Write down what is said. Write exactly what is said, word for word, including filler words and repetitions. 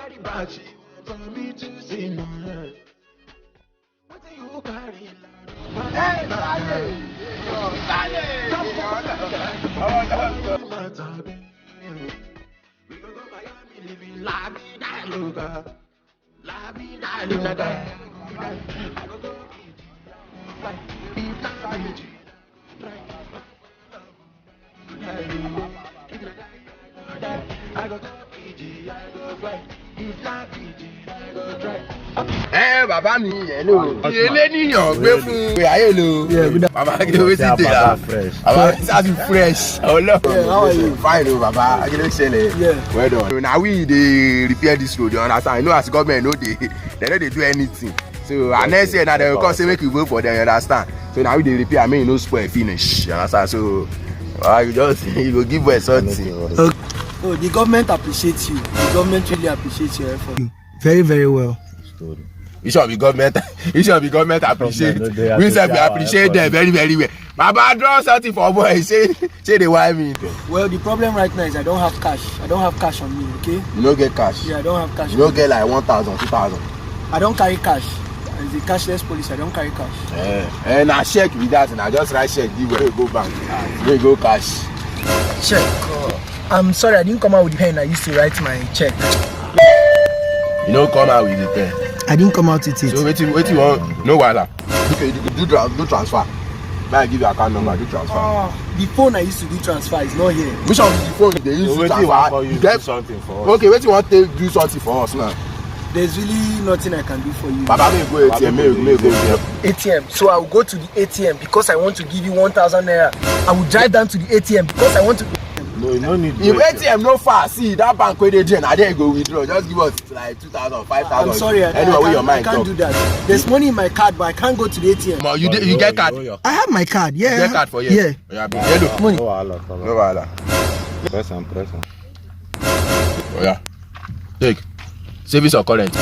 Very bad, she want me to see my hand. Wetin you carry? We go go Miami, living la vida loca. La vida loca. I go go Fiji. If not Fiji, I go go Fiji. If not Fiji, I go try. Ẹ bàbá mi, hello. Ilé níyàn gbé fún. Pé ayé lo. Yeah, good. Bàbá kí ló ti dé la? Fresh. Bàbá mi sáà ti fresh. Ọlọ́run. Yeah, how are you? Fine o, bàbá. Kí ló ṣẹlẹ̀? Yeah. Well done. So na we dey repair this road, you understand? You know, as government no dey, they no dey do anything. So and next year na dem go come say make you vote for them, you understand? So na we dey repair, make e no spoil finish, you understand? So ah, you just you go give us something. Okay. Oh, the government appreciates you. The government really appreciates your effort. Very, very well. You sure be government? You sure be government appreciate? We sef we appreciate them very, very well. Baba, draw something for boy. Say, say they why me. Well, the problem right now is I don't have cash. I don't have cash on me, okay? You no get cash? Yeah, I don't have cash. You no get like one thousand, two thousand? I don't carry cash. It's a cashless policy. I don't carry cash. Eh, eh, na check be that. Na just write check. Give way. Go bank. Go, go cash. Check. I'm sorry, I didn't come out with pen. I used to write my check. You no come out with the pen. I didn't come out with it. So wetin, wetin you want? No wahala. Okay, you do, do, do transfer. May I give you account number? Do transfer. Ah, the phone I used to do transfer is not here. Which one be the phone they use to transfer? You get something for us. Okay, wetin you want to do something for us now? There's really nothing I can do for you. Baba, make go A T M, make, make go. A T M. So I will go to the A T M because I want to give you one thousand naira. I will drive down to the A T M because I want to. No, you no need. If A T M no far, see that bank where they drain, I dare go withdraw. Just give us like two thousand, five thousand. I'm sorry, I, anyway, I, can't, your mind I can't do that. There's money in my card, but I can't go to the A T M. You, you get card? I have my card, yeah. You get card for here? Yeah. Yeah, bro. Hello. Money. No wahala, no wahala. Press am, press am. Oh yeah. Take. Savings or current?